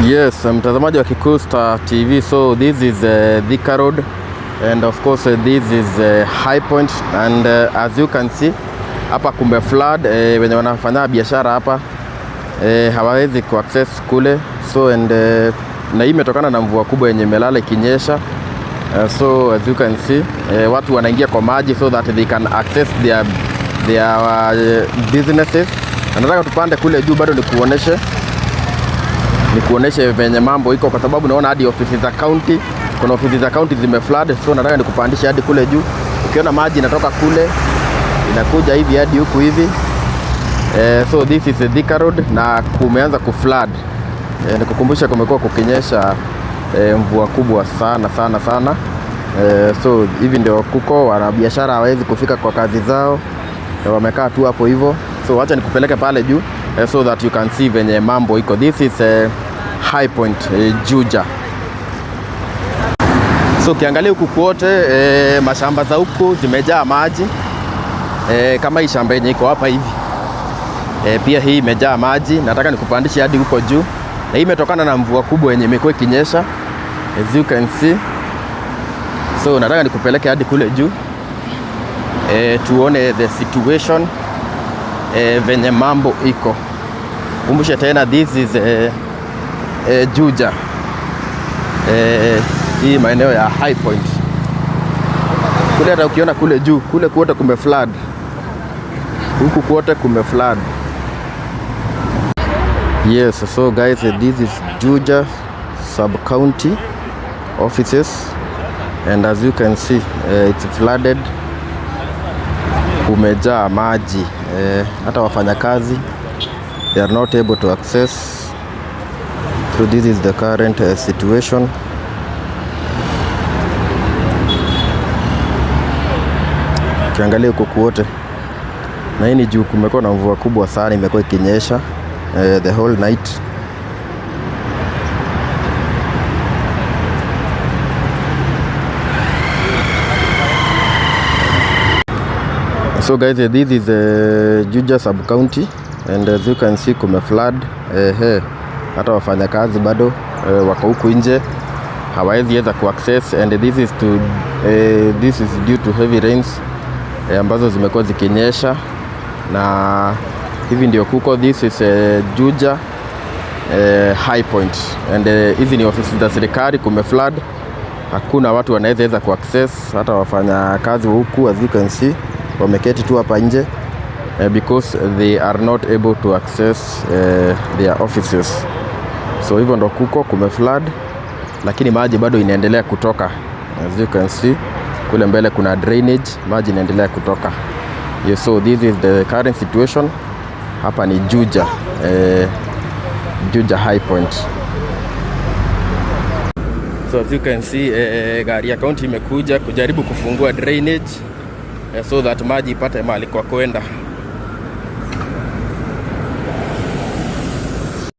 Yes, mtazamaji wa Kikuyu Star TV, so this is Thika Road and of course this is High Point and as you can see hapa kume flood. Wenye wanafanya biashara hapa hawawezi ku access kule, so and na hii imetokana na mvua kubwa yenye imelala ikinyesha. So as you can see, watu wanaingia kwa maji so that they can access their businesses. Na nataka tupande kule juu bado nikuoneshe venye mambo iko, kwa sababu naona hadi ofisi za county, kuna ofisi za county zime flood, so nataka nikupandishe hadi kule juu. Ukiona maji inatoka kule inakuja hivi hadi huku hivi. So this is Thika Road na kumeanza kuflood. Nikukumbusha kumekuwa kukinyesha mvua kubwa sana sana sana. So hivi ndio kuko, wanabiashara hawawezi kufika kwa kazi zao, wamekaa tu hapo hivyo. So wacha nikupeleke pale juu so that you can see venye mambo iko. This is High Point, Juja. So ukiangalia huku kwote, mashamba za huku zimejaa maji, kama hii shamba yenye iko hapa hivi, pia hii imejaa maji. Nataka nikupandishe hadi huko juu, na hii imetokana na mvua kubwa yenye imekuwa ikinyesha, as you can see. So nataka nikupeleke hadi kule juu, tuone the situation, venye mambo iko. Kumbushe tena, this is Juja, hii maeneo ya High Point kule, hata ukiona kule juu kule kwote kume flood, huku kwote kume flood. Yes, so guys, this is Juja sub county offices and as you can see, it's flooded, kumejaa maji, hata wafanyakazi they are not able to access. So this is the current situation. Ukiangalia huko kwote, na hii ni juu kumekuwa na mvua kubwa sana, imekuwa ikinyesha the whole night. So guys, this is Juja sub county and as you can see kume flood. Hata wafanyakazi bado wako huku nje, hawawezi weza kuaccess and this is due to heavy rains ambazo zimekuwa zikinyesha, na hivi ndio kuko. This is Juja High Point and hizi ni ofisi za serikali, kume flood, hakuna watu wanaweza weza kuaccess, hata wafanya kazi huku, as you can see, wameketi tu hapa nje because they are not able to access their offices. So hivyo ndo kuko, kume flood, lakini maji bado inaendelea kutoka. As you can see, kule mbele kuna drainage, maji inaendelea kutoka. Yes, so this is the current situation. Hapa ni Juja, Juja High Point. So as you can see, gari ya county imekuja kujaribu kufungua drainage so that maji ipate mahali kwa kwenda.